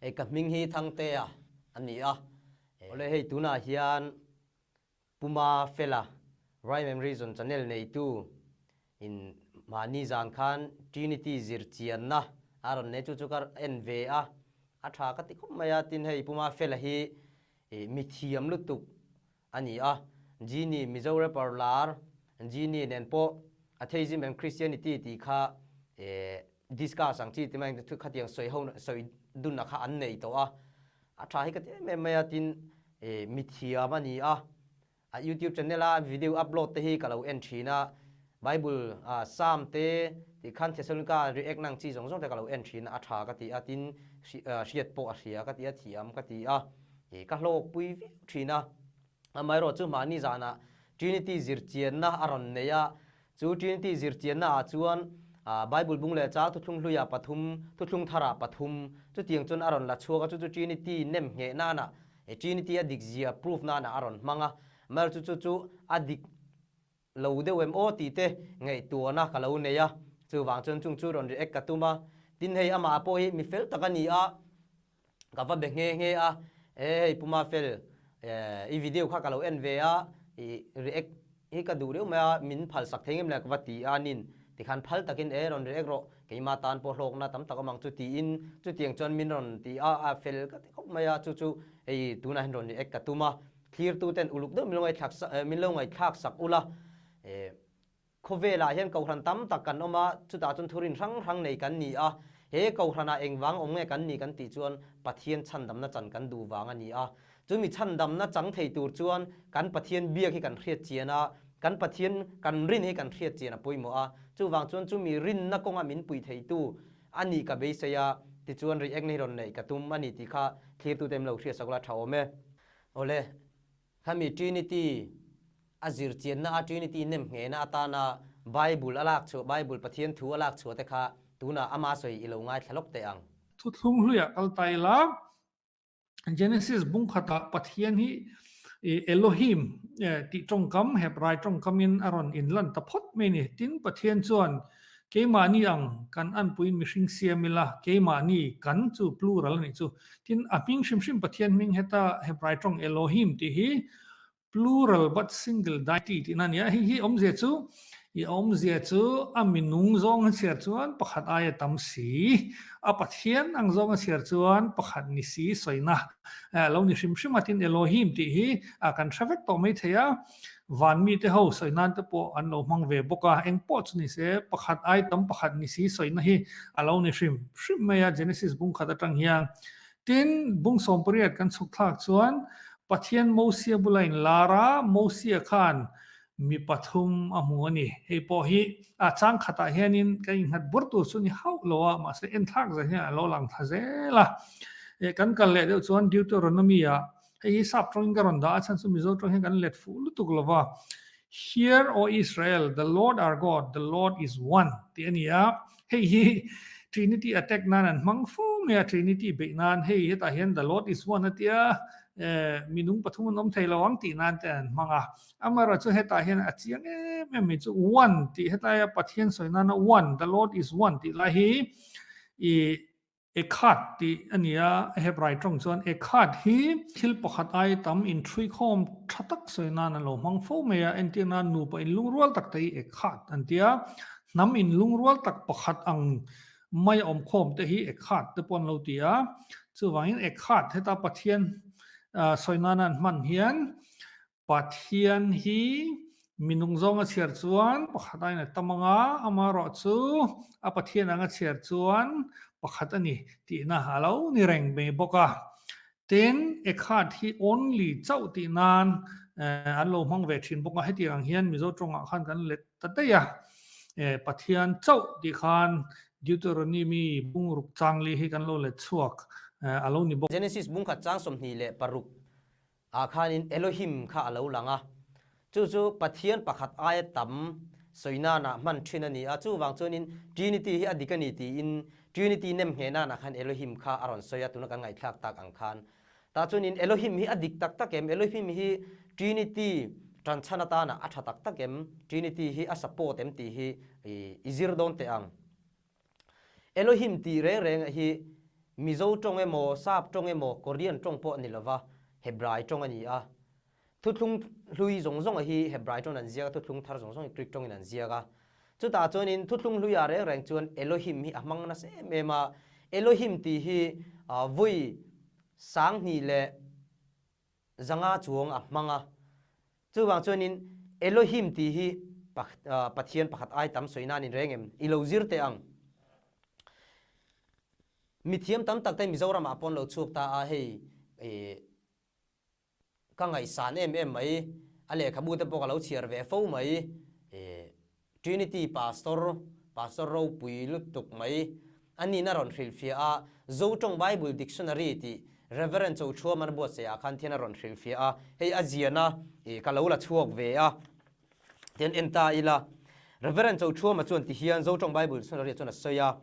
Hei ka hming hi Thangtea a ni a. Awle hei tunah hian Puma Fela Rhyme and Reason channel neitu in mahni zan khan Trinity zirchianna a rawn nei chu chu ka en ve a, a tha ka ti khawp mai a. Tin hei Puma Fela hi mithiam lutuk a ni a, Genie, Mizo rapper lar Genie nen pawh Atheism and Christianity tih kha discuss ang chi ti mai ang khatiang sawi ho sawi dunna kha an nei tawh a, a tha hi ka ti em em mai a, tin mithiam a ni a, a YouTube channel a video upload te hi ka lo en thin a, Bible Psalm te tih khan Thessalonica react na ang chi zawng zawng te ka lo en thin a, a tha ka ti a, tin hriat pawh a hria ka ti a, thiam ka ti a. Ih ka hlawkpui viau thin a, amaherawh chu mahni zanah Trinity zirchianna a rawn nei a, chu Trinity zirchianna ah chuan Bible bung leh chang thuthlung hluiah pathum, thuthlung tharah pathum chutiang chuan a rawn la chhuak a, chu chu Trinity nem ngheh nana Trinity a dik zia proof nana a rawn hmang a, amaherawh chu chu chu a dik lo deuh em aw tih te ngaihtuahna ka lo nei a, chuvang chuan chung chu rawn react ka tum a, tin hei amah pawh hi mi fel tak a ni a, Ka va be nghe nghe a, e hei Puma fel i video kha ka lo en ve a, i react hi ka duh riau mai a, min phal sak thei ngem le ka va ti a nin tikhan phal takin e rawn react rawh, keimah tan pawh hlawkna tam tak awm ang chu tiin chutiang chuan min rawn ti a, a fel ka ti khawp mai a, chu chu hei tunah hian rawn react ka tum a, thlirtu ten uluk deuh min lo ngaihthlak sak min lo ngaihthlak sak ula e. Khawvelah hian kohhran tam tak kan awm a, chutah chuan thurin hrang hrang nei kan ni a. He kohhranah engvang awm nge kan ni kan tih chuan Pathian chhandamna chan kan duh vang a ni a. Chumi chhandamna chang thei tur chuan kan Pathian biak hi kan hriat chian a, kan Pathian kan rin hi kan hriat chian a pawimawh a. Chuvang chuan chumi rinna kawnga min pui theitu a nih ka beisei a, tichuan react-na hi rawn neih ka tum a ni tih kha thlirtute em lo hriat sak ula tha awm e. Awle. Khami Trinity a zirchianna a Trinity nem nghehna atana Bible a lak chhuah, Bible Pathian thu a lak chhuah te kha tunah ama sawi i lo ngaithla lawk teh ang. Thuthlung hluiah kal ta ila, Genesis bung khatah Pathian hi Elohim tih tawngkam, Hebrai tawngkamin a rawn inlan ta phawt mai a ni. Tin, Pathian chuan Keimahni ang kan anpuiin mihring siam ila, keimahni kan chu plural a nih chu. Tin, a hming hrim hrim Pathian hming heta Hebrai tawng Elohim tih hi plural but single deity tihna a ni a. Hei hi awmzia chu, i awmzia chu a minung zawng a chhiar chuan pakhat aia tam si, a Pathian ang zawng a chhiar chuan pakhat ni si sawina a lo ni hrim hrim a. Tin, Elohim tih hi kan hre vek tawh maithei a. Van mite ho sawi nan te pawh an lo hmang ve bawk a, eng pawh chu ni se, pakhat ai tam pakhat ni si sawina hi a lo ni hrim hrim mai a, Genesis bung khat atang hian. Tin, bung 18 kan chhuk thlak chuan Pathian Mosia bula inlar a, Mosia khan mi pathum a hmu a ni. Hei pawh hi a chang khatah hianin kan innghat bur tur chu ni hauh lo a, mahse enthlak zan hian a lo lang thla zel a. Kan kal leh deuh chuan Deuteronomy-ah Hei hi sap tawngin ka rawn dah a, chhan chu Mizo tawng hian kan let fuh lutuk lo va. Hear, O Israel, the Lord our God, the Lord is one tih a ni a. Hei hi Trinity attack nan an hmang fo mai a, Trinity beih nan hei hetah hian the Lord is one a tia, minung pathum an awm thei lo ang tih nan te an hmang a. Amaherawhchu hetah hian a chiang em em mai chu one tih hetaia Pathian sawi nana one, the Lord is one tih lai hi i Ekhad tih a ni a, Hebrai tawng chuan Ekhad hi thil pakhat ai tam inthruikhawm tha tak sawi nan an lo hmang fo mai a, entir nan nupa inlungrual tak te hi Ekhad an ti a, hnam inlungrual tak pakhat ang mai a awmkhawm te hi Ekhad te pawh an lo ti a, chuvangin Ekhad heta Pathian sawi nana an hman hian Pathian hi minung zawng a chhiar chuan pakhat aiin a tam ang a, amaherawh chu a Pathian ang a chhiar chuan pakhat a ni tihna a lo ni reng mai bawk a. Tin, Eckhart hi only chauh tih nan an lo hmang ve thin bawk a, hetiang ang hian Mizo tawngah khan kan let ta daih a. Pathian chauh tih khan Deuteronomy bungruk changli hi kan lo let chhuak a lo ni bawk. Genesis bungkhat chang 26 Ah khanin Elohim kha a lo lang a, chu chu Pathian pakhat aia tam sawi nanah hman thin a ni a, chuvang chuanin Trinity hi a dik a ni tiin Trinity nem ngheh nanah khan Elohim kha a rawn sawi a, tuna kan ngaihthlak tak ang khan. Tah chuanin Elohim hi a dik tak tak em? Elohim hi Trinity tanchhan atana a tha tak tak em? Trinity hi a support em tih hi i zir dawn teh ang. Elohim tih reng reng hi. Mizo tawng emaw, Sap tawng emaw, Korean tawng pawh a ni lova, Hebrai tawng a ni a. Thuthlung hlui zawng zawng a hi Hebrai tawngin an ziak a, thuthlung thar zawng zawng hi Greek tawngin an ziak a. Chutah chuanin thuthlung hluiah reng reng chuan Elohim hi a hmang nasa em em a. Elohim tih hi vawi 2000 leh zanga chuang a hmang a. Chuvang chuanin Elohim tih hi Pathian pakhat ai tam sawi nan in reng em? I lo zir teh ang. Mithiam tam tak te Mizoramah pawh an lo chhuak ta a, hei ka ngaihsan em em mai, a lehkhabu te pawh ka lo chhiar ve fo mai, Trinity Pastor, Pastor ropui lutuk mai, a nihna rawn hrilhfiah a, Zotawng Bible Dictionary tih Rev. Chothuaman a buatsaih ah khan thian a rawn hrilhfiah a, hei a ziana ka lo la chhuak ve a, tian en ta ila. Rev. Chothuama chuan ti hian Zotawng Bible Dictionary ah chuan a sawi a,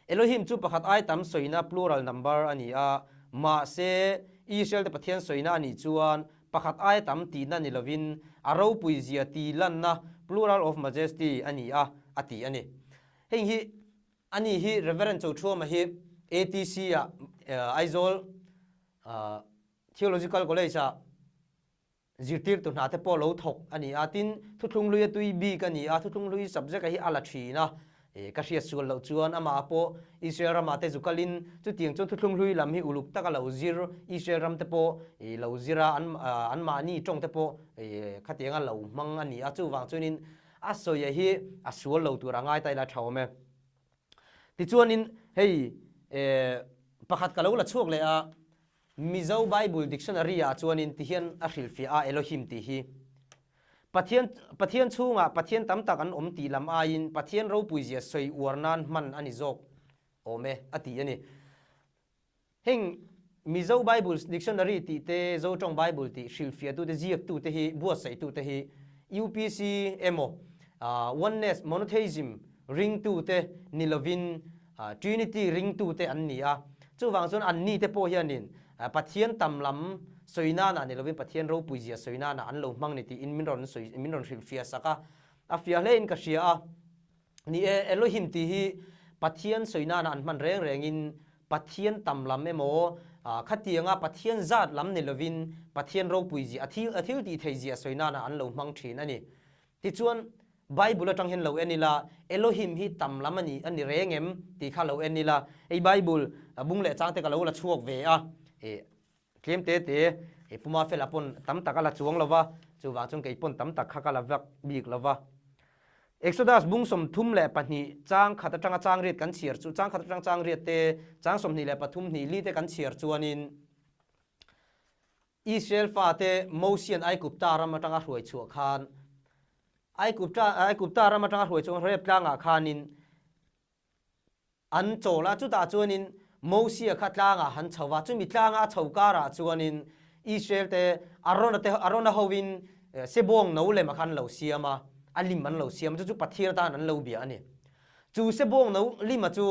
Elohim chu pakhat ai tam sawina plural number a ni a, mahse Israel te Pathian sawina a nih chuan Pakhat aia tam tihna ni lovin a ropui zia ti lanna plural of majesty a ni a, a ti a ni. Heng hi ani hi Reverend Chothuama hi ATC ah Aizawl Theological College ah zirtirtu hna te pawh lo thawk a ni a, tin thuthlung hlui a tui bik a ni a, thuthlung hlui subject a hi a la thin a. Ka hriat sual loh chuan amah pawh Israel ramah te zu kalin chutiang chuan thuthlung hlui lam hi uluk taka lo zir, Israel ram te pawh lo zir a, anmahni tawng te pawh khatianga lo hmang a ni a, chuvang chuanin a sawia hi a sual lo tur a ngai ta ila tha awm e. Tichuanin hei pakhat ka lo la chhuak leh a, Mizo Bible Dictionary ah chuanin tihian a hrilhfiah a, Elohim tih hi Pathian Pathian chhungah Pathian tam tak an awm tih lam aiin Pathian ropuizia sawi uar nan hman a ni zawk awm e a ti a ni. Heng Mizo Bible Dictionary tih te, Zotawng Bible tih hrilhfiahtute, ziaktute hi, buatsaihtute hi UPC emaw Oneness, Monotheism ringtute ni lovin Trinity ringtute an ni a, chuvang chuan anni te pawh hianin Pathian tam lam sawi nana ni lovin Pathian ropui zia sawi nana an lo hmang ni tiin min rawn sawi min rawn hrilh fiah sak a, a fiah hlein ka hria a. Ni e, Elohim tih hi Pathian sawi nana an hman reng rengin Pathian tam lam emaw khatianga Pathian zat lam ni lovin Pathian ropui zia a thil a thil tih theih zia sawi nana an lo hmang thin a ni. Tichuan, Bible atang hian lo en ila, Elohim hi tam lam a ni a ni reng em tih kha lo en ila, hei Bible bung leh changte ka lo la chhuak ve a, eh tlem te te, eh Puma Fela pawn tam tak a la chuang lo va, chuvang chuan kei pawn tam tak kha ka la vak bik lo va. Exodus bung 32 chang khat atanga chang riat kan chhiar chu, chang khat atang chang riat te, chang 23 hnih li te kan chhiar chuanin, Israel fate Mosian Aigupta ram atanga hruai chhuah khan, Aigupta Aigupta ram atanga hruai chhuah Horeb tlangah khanin an chawl a, chutah chuanin Mosia kha tlangah han chho va, chumi tlanga a chho karah chuanin Israel te Arona te Arona hovin sebawng no lem a kha an lo siam a, a lim an lo siam a, chu chu Pathian atan an lo bia a ni. Chu sebawng no lima chu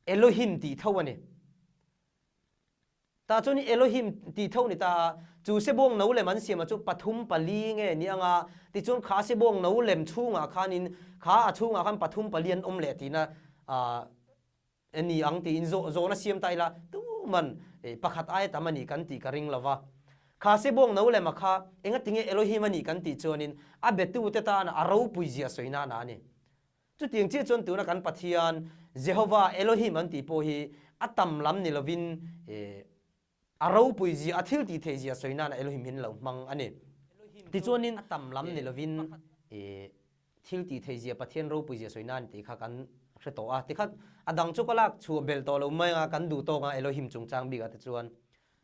Elohim tih tho a ni. Tah chuan Elohim tih tho ni ta a, chu sebawng no lem an siam a chu pathum pali nge ni ang a, tichuan kha sebawng no lem chhungah khanin kha a chhungah khan pathum pali an awm leh tihna ah ni ang tiin zawh zawhna siam ta ila tuman pakhat aia tam a nih kan tih ka ring lo va. Kha sebawng no lem a kha engatinge Elohim a nih kan tih chuanin a betute tana a ropui zia sawi nana a ni. Chutiang chiah chuan tuna kan Pathian, Jehovah, Elohim an tih pawh hi a tam lam ni lovin a ropui zia, a thil tih theih zia sawi nana Elohim hi an lo hmang a ni. Tichuanin a tam lam ni lovin thil tih theih zia, Pathian ropui zia sawi nan tih kha kan hre tawh a. Tikha a dang chu ka lak chhuah belh tawh lo mai anga kan duh tawk ang Elohim chungchang bikah te chuan.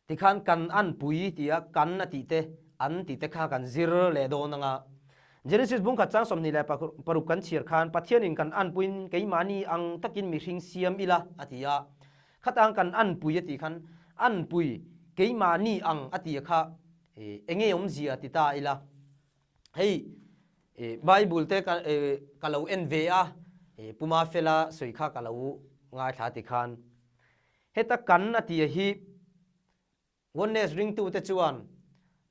Tikhan kan anpui tia kan a tih te, an tih te kha kan zir leh dawn anga. Genesis bungkhat chang 26 kan chhiar khan Pathianin kan anpuiin keimahni ang takin mihring siam ila a ti a. Khatang kan anpui a tih khan anpui keimahni ang a tih kha enge awmzia ti ta ila. Hei Bible te ka lo en ve a, Puma Fela sawi kha ka lo ngaithla tikhan Heta kan a tia hi Oneness ringtute chuan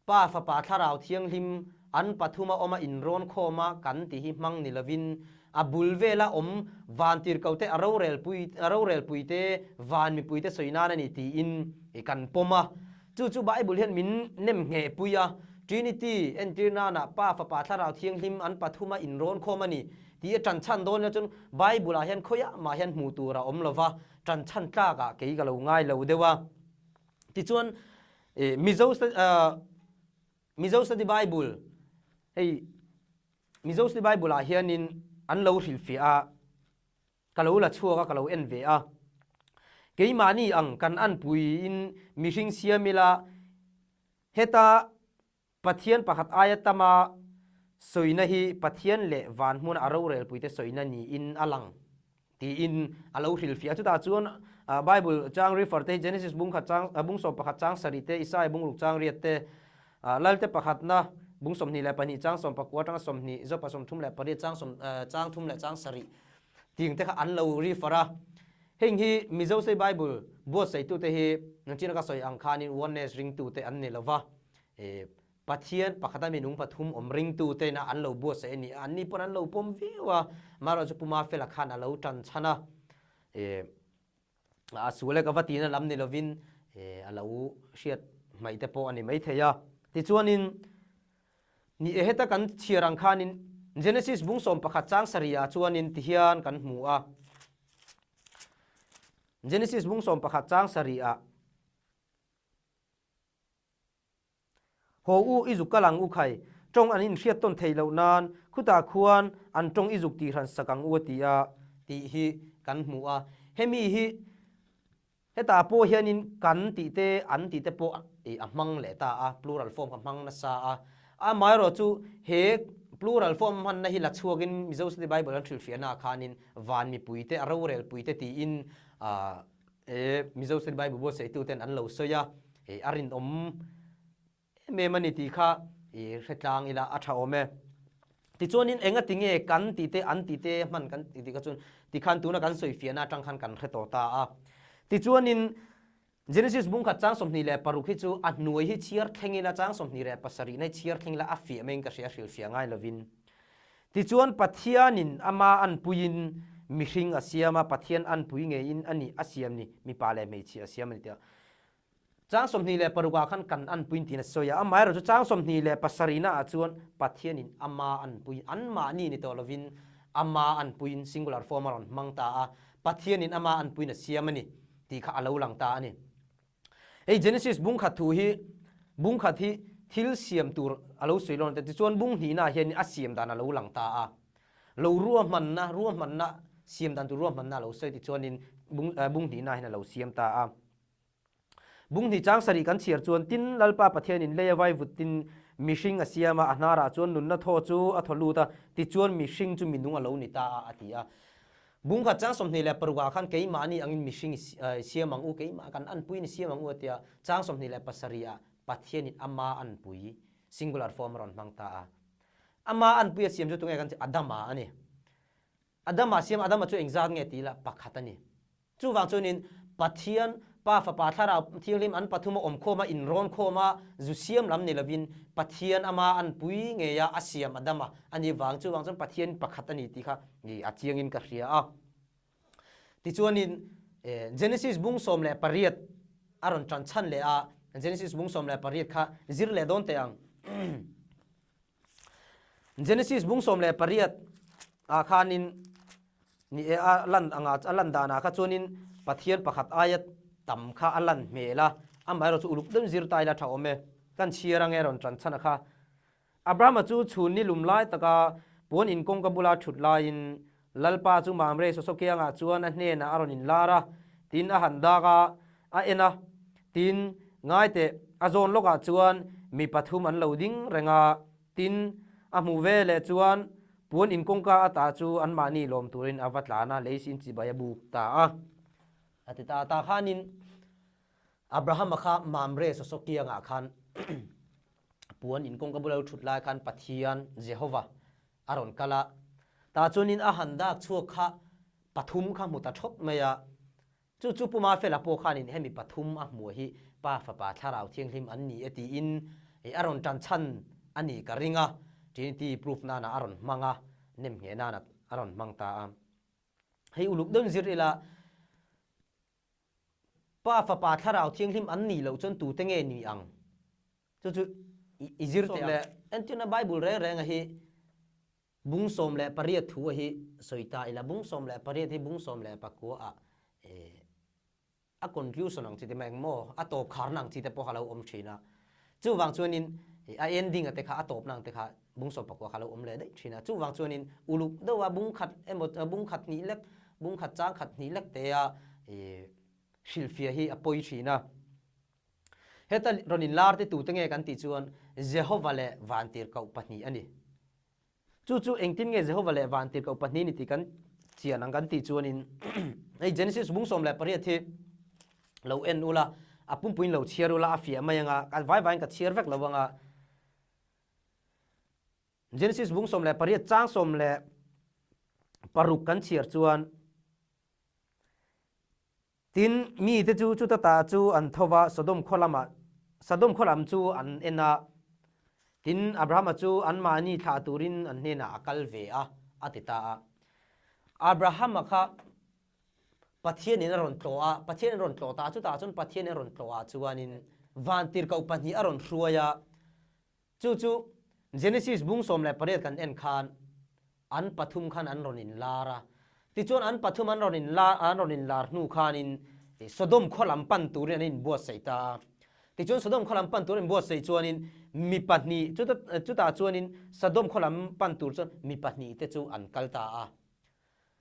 Pa, Fapa, Thlarau Thianghlim an pathuma awma inrawn khawma kan tih hi hmang ni lovin. A bul vela awm vantirhkote a rorelpui a rorelpuite van mipuite sawi nan a ni tiin kan pawm a. Chu chu Bible hian min nem nghehpui a, Trinity entir nana Pa, Fapa, Thlarau Thianghlim an pathuma inrawn khawm a ni tih a ṭan chhan dawn ila chuan Bible ah hian khawiah mah hian hmuh tur a awm lo va, ṭan chhan tlakah kei ka lo ngai lo deuh a. Tichuan Mizo Mizo Study Bible hei Mizo Study Bible ah hianin an lo hrilhfiah a, ka lo la chhuak a, ka lo en ve a. Keimahni ang kan anpuiin mihring siam ila heta Pathian pakhat aia tama sawina hi Pathian leh van hmuna a rorelpuite sawina niin a lang tiin a lo hrilhfiah a. Chutah chuan Bible chang refer te hi Genesis bung khat chang bung 11 chang sarih te, Isaia bung ruk chang riat te, Lalte pakhatna bung 22 chang 19 atanga 20, Jopa 38 chang sawm chang thum leh chang sarih ting te kha an lo refer a. Heng hi Mizo Sei Bible buatsaitute hi China ka sawi ang khanin Oneness ringtute an ni lova, Pathian pakhata minung pathum awm ringtute ina an lo buatsaih a ni a, anni pawn an lo pawm viau a, amaherawhchu Pu Mafela khan a lo tan chhan a, a sual e ka va tihna lam ni lovin a lo hriat hmaih te pawh a ni maithei a. Tichuanin ni e heta kan chhiar ang khanin Genesis bung 11 chang sarihah chuanin tihian kan hmu a, Genesis bung 11 chang sarihah, Haw u i zuk kal ang u khai, tawng an inhriat tawn theih loh nan khutah khuan an tawng i zuk tihran sak ang u a ti a tih hi kan hmu a. Hemi hi hetah pawh hianin kan tih te an tih te pawh a hmang leh ta a, plural form kha hmang nasa a. Amaherawhchu he plural form hmanna hi la chhuakin Mizo Study Bible an hrilhfiahnaah khanin van mipuite a rorelpuite tiin E Mizo State Bible buatsaihtu ten an lo sawi a, e a rinawm em em a ni tih kha i hre tlang ila a tha awm e. Tichuanin enga tinge kan tih te an tih te hman kan tih kha chuan tikhan tuna kan sawi fiahna atang khan kan hre tawh ta a. Tichuanin Genesis bungkhat chang 26 hi chu a hnuai hi chhiar thleng ila chang 27 na hi chhiar thleng ila a fiah maiin ka hria hrilhfiah ngai lovin. Tichuan Pathianin ama anpuiin mihring a siam a, Pathian anpui ngeiin a ni a siam ni, mipa leh hmeichhia a siam a ni tih a. Chang 26 ah khan kan anpuiin tiin a sawi a, amaherawhchu chang 27 ah chuan Pathianin ama anpui, anmahni ni tawh lovin ama anpuiin singular form a rawn hmang ta a, Pathianin ama anpuiin a siam a ni tih kha a lo lang ta a ni. Hei Genesis bung khat thu hi bung khat hi thil siam tur a lo sawi lawn ta tichuan bung hnihnaah hian a siam dan a lo lang ta a, lo ruahmanna ruahmanna siam dan tur ruahmanna a lo sawi tichuanin bung bung hnihnaah hian a lo siam ta a. Bung hnih chang sarih kan chhiar chuan tin Lalpa Pathianin lei a vai vut tin mihring a siam a, a hnarah chuan nunna thaw chu a thaw lut a, tichuan mihring chu minung a lo ni ta a a ti a. Bungkhat chang 26 ah khan keimahni angin mihring i siam ang u, keimah kan anpuiin i siam ang u a ti a, chang 27 ah Pathianin ama anpui, singular form a rawn hmang ta a. Ama anpui a siam chu tunge kan ti? Adama a ni. Adama siam, Adama chu engzat nge ti ila pakhat a ni. Chuvang chuanin Pathian, Pa, Fapa, Thlarau Thianghlim an pathum a awm khawm a, inrawn khawm a, zu siam lam ni lovin Pathian ama anpui ngeia a siam Adama a ni vang. Chuvang chuan Pathian pakhat a ni tih kha a chiangin ka hria a. Tichuanin Genesis bung 18 a rawn tan chhan leh a, Genesis bung 18 kha zir leh dawn teh ang. Genesis bung 18 ah khanin ni e a lan anga a lan danah kha chuanin Pathian pakhat aia tam kha a lan hmel a, amaherawh chu uluk deuhin zir ta ila tha awm e. Kan chhiar ange rawn tan chhan a kha. Abrahama chu chhun ni lum lai taka puan in kawngka bula thut laiin Lalpa chu Mamre Sosokiangah chuan a hnenah a rawn inlar a, tin a han dak a, a en a, tin, ngai teh, a zawn lawkah chuan mi pathum an lo ding reng a, tin, a hmuh ve leh chuan puan in kawngka ata chu anmahni lawm turin a va tlan a, lei sin chibai a buk ta a. A ti ta ta khanin Abrahama kha Mamre Sosokiangah khan puan in kawngka bula lo thut lai khan Pathian, Jehovah, a rawn kal a, tah chuanin a han dak chhuak kha pathum kha hmu ta thawt mai a, chu chu Pu Mafela pawh khanin hemi pathum a hmuh hi Pa, Fapa, Thlarau Thianghlim an ni e tiin a rawn tan chhan a nih ka ring a, Trinity proof nana a rawn hmang a, nemngheh nana. a rawn hmang ta a. Hei uluk deuhin zir ila, Pa Fapa Thlarau Thianghlim an nih loh chuan tute nge ni ang? Chu chu i zir teh ang. Entirna Bible reng renga hi bung 18 thu a hi sawi ta ila, bung 18 hi bung 19 ah a conclusion ang chi te mah engmaw a tawp kharna ang chi te pawh kha lo awm thin a. Chuvang chuanin a ending a te kha a tawpna ang te kha bung 19 kha lo awm leh daih thin a. Chuvang chuanin uluk deuh a bung khat emaw bung khat hnih lek bung khat chang khat hnih lek te a hrilhfiah hi a pawi thin a. Heta rawn inlar te tute nge kan tih chuan Jehova leh Vantirhkoh pahnih a ni. Chu chu engtin nge Jehova leh Vantirhkoh pahnih ni tih kan chian ang kan tih chuanin hei Genesis bung 18 hi lo en ula, a pumpuiin lo chhiar ula a fiah mai anga, a vai vaiin ka chhiar vek lo anga. Genesis bung 18 chang 16 kan chhiar chuan Tin, mite chu chuta ta chu an tho va, Sodom khaw lamah, Sodom khaw lam chu an en a. Tin, Abrahama chu anmahni thlah turin an hnenah a kal ve a, a ti ta a. Abrahama kha Pathianin a rawn tlawh a, Pathianin a rawn tlawh ta a, chutah chuan Pathianin a rawn tlawh ah chuanin vantirhkoh pahnih a rawn hruai a. Chu chu Genesis bung 18 kan en khan an pathum khan an rawn inlar a. Tichuan an pathum an rawn inlar an rawn inlar hnu khanin Sodom khaw lam pan turin an inbuatsaih ta a. Tichuan Sodom khaw lam pan tur an inbuatsaih chuanin mi pahnih chuta chutah chuanin Sodom khaw lam pan tur chuan mi pahnih te chu an kal ta a.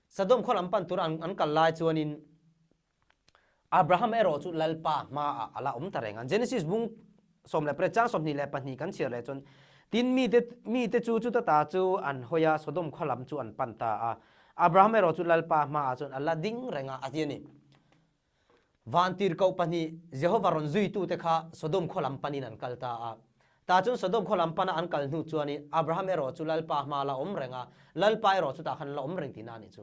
Sodom khaw lam pan tur an an kal lai chuanin Abraham erawh chu Lalpa hmaah a la awm ta reng a. Genesis bung 18 chang 22 kan chhiar leh chuan, Tin, mite mite chu chuta ta chu an hawi a, Sodom khaw lam chu an pan ta a. Abraham erawh chu Lalpa hmaah chuan a la ding reng a, a ti a ni. Vantirhkoh pahnih Jehova rawn zuitute kha Sodom khaw lam panin an kal ta a. Tah chuan Sodom khaw lam pana an kal hnu chuanin Abraham erawh chu Lalpa hmaa la awm reng a, Lalpa erawh chutah khan la awm reng tihna a nih chu.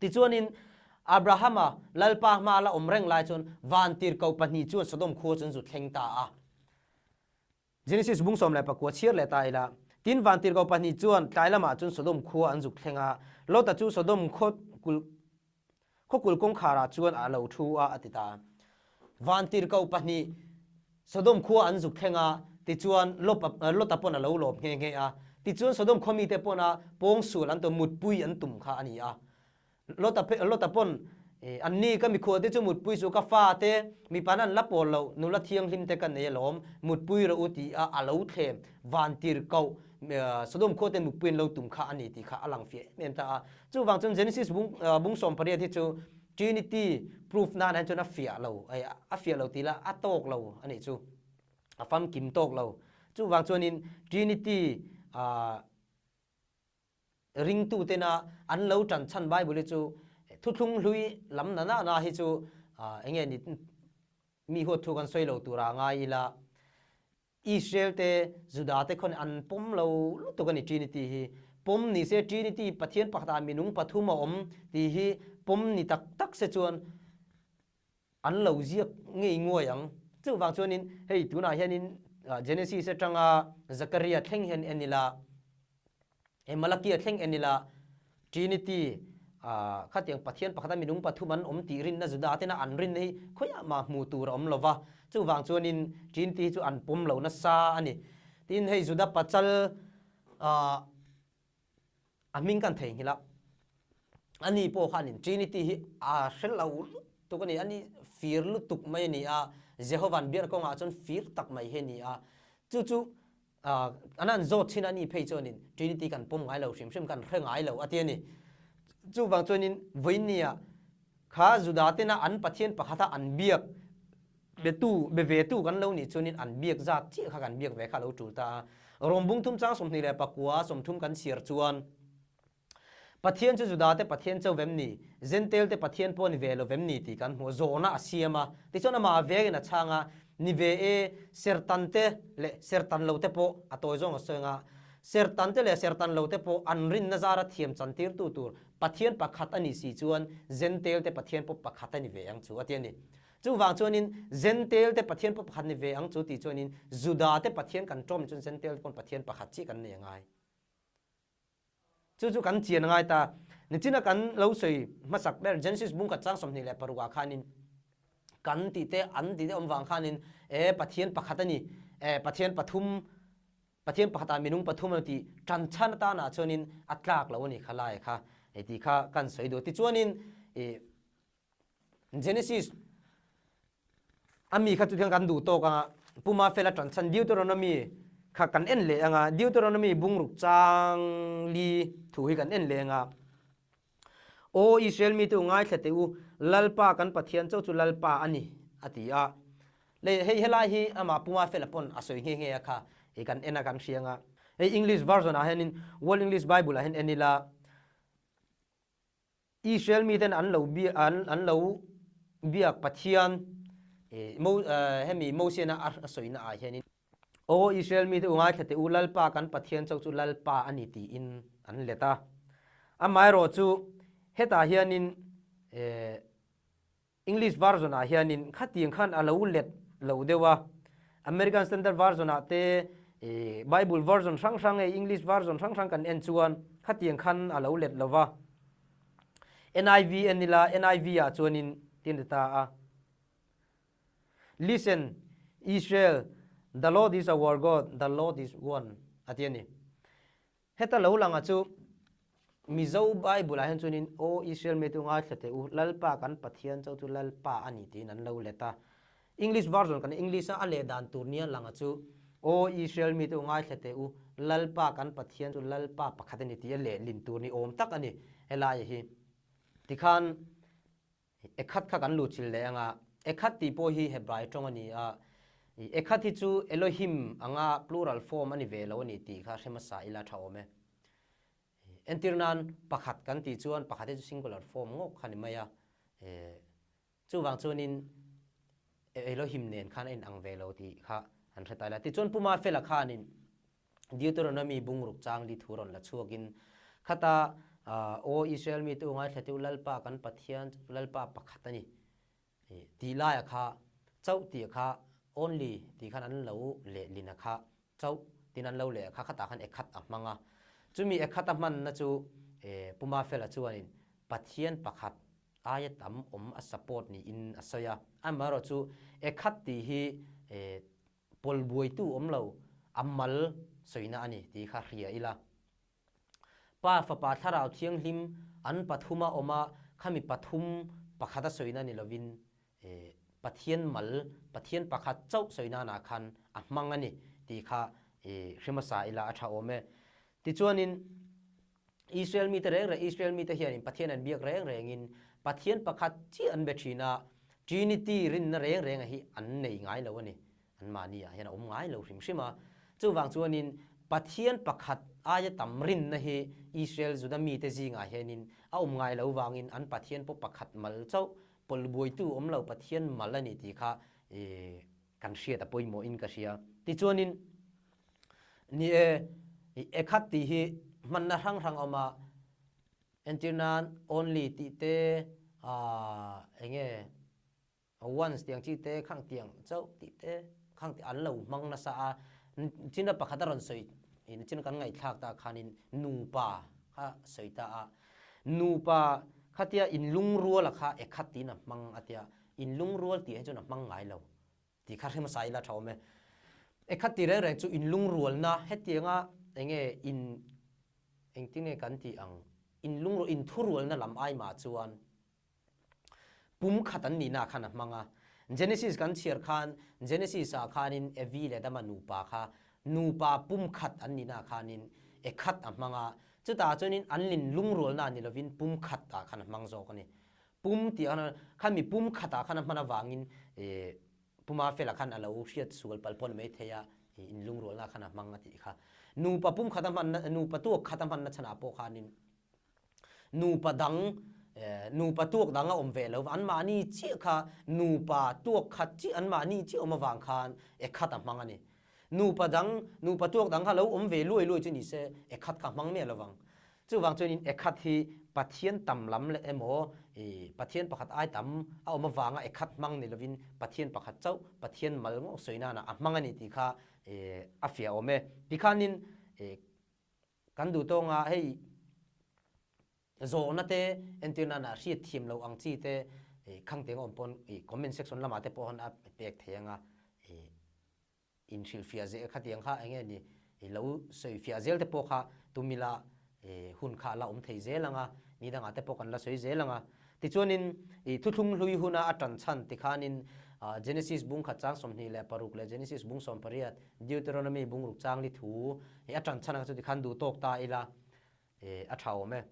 Tichuanin, Abrahama Lalpa hma la awm reng lai chuan vantirhkoh pahnih chuan Sodom khua chu an zu thleng ta a. Genesis bung 19 chhiar leh ta ila, Tin, vantirhkoh pahnih chuan tlai lamah chuan Sodom khua an zuk thleng a, Lota chu Sodom khaw kul khaw kul kawngkharah chuan a lo thu a, a ti ta a. Vantirhkoh pahnih Sodom khua an zuk thleng a, tichuan Lota pawn a lo lawm nghe nghe a. Tichuan Sodom khaw mite pawn a pawngsual an tum, mutpui an tum kha a ni a. Lota Lota pawn, Anni ka mikhual te chu mutpui chu ka fa te, mipa nan la pawl loh, nula thianghlim te ka nei alawm, mutpui rawh u ti a a lo thlem. Vantirhkoh Sodom khua te mutpui an lo tum kha a ni tih kha a lang fiah em em ta a. Chuvang chuan Genesis bung 18 hi chu Trinity proof nan hian chuan a fiah lo, a fiah lo tih lah a tawk lo a nih chu, a famkim tawk lo. Chuvang chuanin Trinity ringtu tena an lo tan chhan Bible hi chu thuthlung hlui lam na na na hi chu eng nge ni mi huat thu kan sawi lo tura ngai ila. Israel te, Juda te khawn an pawm lo lutuk a ni Trinity hi. Pawm ni se Trinity Pathian pakhatah minung pathum a awm tih hi pawm ni tak tak se chuan an lo ziak ngei nguai ang. Chuvang chuanin hei tunah hianin Genesis atanga Zakaria thleng hian en ila, He Malakia thleng en ila, Trinity, khatiang Pathian pakhata minung pathum an awm tih rinna Juda tena an rinna hi khawiah mah hmuh tur a awm lo va, chuvang chuanin Trinity hi chu an pawm lo nasa a ni. Tin, hei Juda pachal a hming kan theihnghilh a, ani pawh khanin Trinity hi a hre lo lutuk a ni, ani fir lutuk mai a ni a, Jehova'n biak kawngah chuan fir tak mai hi a ni a, chu chu An an zawt chin a ni phei chuanin Trinity kan pawm ngai lo hrim hrim, kan hre ngai lo a ti a ni. Chuvang chuanin vawinia kha Juda tena an Pathian pakhata an biak betu, be vetu kan lo nih chuanin an biak zat chiah kha kan biak ve kha a lo tul ta a. Rom bung thum chang 29 30 kan chhiar chuan, Pathian chu Judate Pathian chauh vem ni? Jentail-te Pathian pawh ni ve lo vem ni tih kan hmu a, zawhna a siam a. Tichuan amah vengin a chhang a, Ni ve e, sertante leh sertan lote pawh a tawi zawng a sawi ang a, sertante leh sertan lote pawh an rinna zara thiam chantirtu tur Pathian pakhat a nih si chuan Jentail-te Pathian pawh pakhat a ni ve ang chu a ti a ni. Chuvang chuanin Jentail-te Pathian pawh pakhat ni ve ang chu tih chuanin Judate Pathian kan tawm chuan Jentail-te pawn Pathian pakhat chiah kan nei a ngai. Chu chu kan chian a ngai ta. Nichina kan lo sawi hmasak ber Genesis bung khat chang 26 ah khanin kan tih te an tih te awm vang khanin e Pathian pakhat a ni e Pathian pathum Pathian pakhatah minung pathum a tih tan chhan atanah chuanin a tlak lo a ni kha lai kha hei tih kha kan sawi duh. Tichuanin ih Genesis a mi kha chutiang kan duh tawk anga Puma Fela tan chhan Deuteronomy kha kan en leh anga Deuteronomy bungruk chang li thu hi kan en leh anga Aw Israel mite u ngaithla teh u, Lalpa kan Pathian chauh chu Lalpa a ni, a ti a. Lei hei helai hi amah Puma Fela pawn a sawi nghe nghe a kha hei kan en a kan hria anga. Hei English version ah hianin World English Bible ah hian en ila Israel miten an lo bi an an lo biak Pathian Mo hemi Mosiana a sawina ah hianin Aw Israel mite u ngaithla teh u, Lalpa kan Pathian chauh chu Lalpa a ni tiin an let a. Amaherawh chu hetah hianin English version ah hianin khatiang khan a lo let lo deuh a. American Standard Version ah te Bible version hrang hrang hei English version hrang hrang kan en chuan khatiang khan a lo let lo va. NIV en ila NIV ah chuanin tin ti ta a. Listen, Israel, the Lord is our God, the Lord is one, a ti a ni. Heta lo langa chu Mizo Bible ah hian chuanin Aw Israel mite u ngaithla teh u, Lalpa kan Pathian chauh chu Lalpa a ni tiin an lo let a. English version kan English a a leh dan tur nia langa chu Aw Israel mite u ngaithla teh u, Lalpa kan Pathian chu Lalpa pakhat a ni tih a lehlin tur ni awm tak a ni helai hi. Tikhan Ekhat kha kan luhchilh leh anga, Ekhat tih pawh hi Hebrai tawng a ni a, Ekhat hi chu Elohim anga plural form a ni ve lo a ni tih kha hre hmasa ila tha awm e. Entir nan pakhat kan tih chuan pakhat hi chu singular form ngawk kha ni mai a, chuvang chuanin Elohim nen khan a inang ve lo tih kha an hre ta ila. Tichuan Pu Mafela khanin Deuteronomy bungruk chang li thu rawn la chhuakin, Khata, Aw Israel mite u ngaithla teh u, Lalpa kan Pathian chu Lalpa pakhat a ni, tih laia kha chauh tih kha only tih khan an lo lehlin a kha chauh tiin an lo leh a kha khatah khan ekhat a hmang a. Chumi ekhat a hmanna chu Pu Mafela chuanin Pathian pakhat aia tam awm a support niin a sawi a. Amaherawhchu ekhat tih hi Pawl buaitu awm lo, a mal sawina a ni tih kha hria ila. Pa, Fapa, Thlarau Thianghlim an pathuma awm a, khami pathum pakhata sawina ni lovin Pathian mal, Pathian pakhat chauh sawinanah khan a hmang a ni tih kha hre hmasa ila a tha awm e. Tichuanin Israel mite reng reng, Israel mite hianin Pathian an biak reng rengin Pathian pakhat chiah an be thin a, Trinity rinna reng renga hi an nei ngai lo a ni. Anmahni ah hian a awm ngai lo hrim hrim a. Chuvang chuanin Pathian pakhat aia tam rinna hi Israel Juda mite zingah hianin a awm ngai lo vangin an Pathian pawh pakhat mal chauh, pawlbuaitu awm lo Pathian mal a ni tih kha kan hriat a pawimawhin ka hria. Tichuanin ni e, ekhat tih hi hmanna hrang hrang a awm a, entir nan only tih te, aah eng nge once tiang chi te, khang tiang chauh tih te, khang tih an lo hmang nasa a, china pakhat a rawn sawi china kan ngaihthlak ta khanin nupa kha sawi ta a, nupa khatia inlungruala kha ekhat tiin a hmang a tia, Inlungrual tih hi chuan a hmang ngai lo tih kha hre hmasa ila tha awm e. Ekhat ti reng reng chu inlungrualna hetianga enge in engtin nge kan tih ang inlungrual inthurualna lam ai mah chuan pumkhat an nihna khan a hmang a. Genesis kan chhiar khan Genesis ah khanin Evi leh Adama nupa kha nupa pumkhat an nihna khanin ekhat a hmang a. Chutah chuanin an inlungrualna ni lovin pumkhat ah khan a hmang zawk a ni. Pum tih khan khan mi pum khatah khan a hman avangin Puma fela khan a lo hriat sual pal pawh a ni mai thei a, inlungrualna khan a hmang a tih kha. Nupa pum khat a hmanna, nupa tuak khat a hmanna chhanah pawh khanin nupa dang, nupa tuak dang a awm ve lo va, anmahni chiah kha nupa tuak khat chiah anmahni chiah awm avang khan e khat a hmang a ni. Nupa dang, nupa tuak dang kha lo awm ve luai luai chu ni se e khat kha hmang miah lo vang. Chuvang chuanin ekhat hi Pathian tam lam leh emaw i Pathian pakhat ai tam a awm avanga ekhat hmang ni lovin Pathian pakhat chauh Pathian mal ngawk sawi nana a hmang a ni tih kha a fiah awm e. Tikhanin kan duh tawnga hei. Zawhna te entir nana hriat thiam loh ang chi te khang teng awm pawn comment section lamah te pawh han a pek thei anga inhrilhfiah zel khatiang kha eng nge ni lo sawifiah zel te pawh kha tumila hun kha a la awm thei zel anga ni dangah te pawh kan la sawi zel anga. Tichuanin thuthlung hlui huna a tan chhan tikhanin Genesis bung khat chang 26 leh Genesis bung 18 Deuteronomy bung ruk chang li thu a tan chhan anga chu tikhan duh tawk ta ila a tha awm e.